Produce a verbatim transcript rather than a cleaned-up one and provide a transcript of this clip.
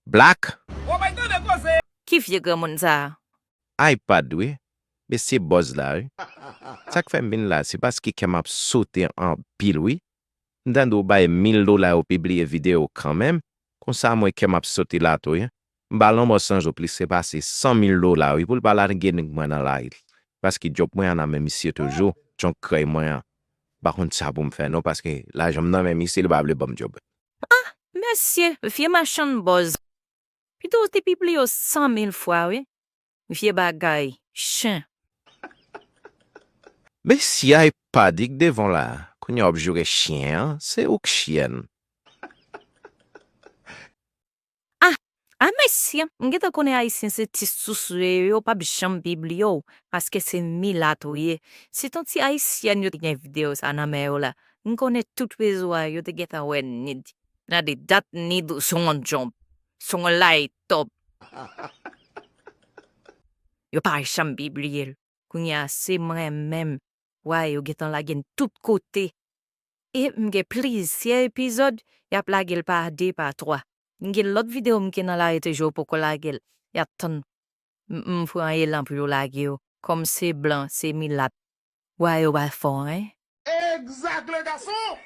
Black. Ki vye granmoun sa a? iPad wi. Mesye bòz la wi. Sa k fè m vin la, se paske kè m ap sote anpil wi. M tande w bay mil dola yo pibliye videyo kanmenm. Konsa mwen kè m ap sote la tou wi. M ba l yon mò san jou plis se pase san mil dola wi pou l pa lage nèg mwen nan lari. Paske djòb mwen an nan men misye toujou. Djòb krèy mwen an. M pa konn sa pou m fè non paske lajan m nan men misye li pa vle ban m djòb. Mesye, vye machann bòz. Pito w te pibliye yo san mil fwa wi. Vye bagay, chen. Mesye iPad k devan w la. Kounye a w ap joure chen an, se ou k chen. A mesye, m gentan konnen Ayisyen se ti sousou yo, yo p ap janm pibliye w, paske se milat ou ye. Si t on ti Ayisyèn yo te gen videyo sa nan men yo la, m konnen tout rezo a yo te gentan wè nid. Gade dat nid sou yon djòb, sou yon laytòp. Yo pa janm pibliye l. Kounye a se mwen menm. Wa yo gentan lage n tout kote. E m gen plizyè epizòd, y ap lage l pa de, pa twa. M gen lòt videyo m gen nan lari toujou yo poko lage l. Y ap tann m m pran elan pou yo lage yo. Kòm se blan, se milat. Wa yo pa fò, en? Exact, le garçon!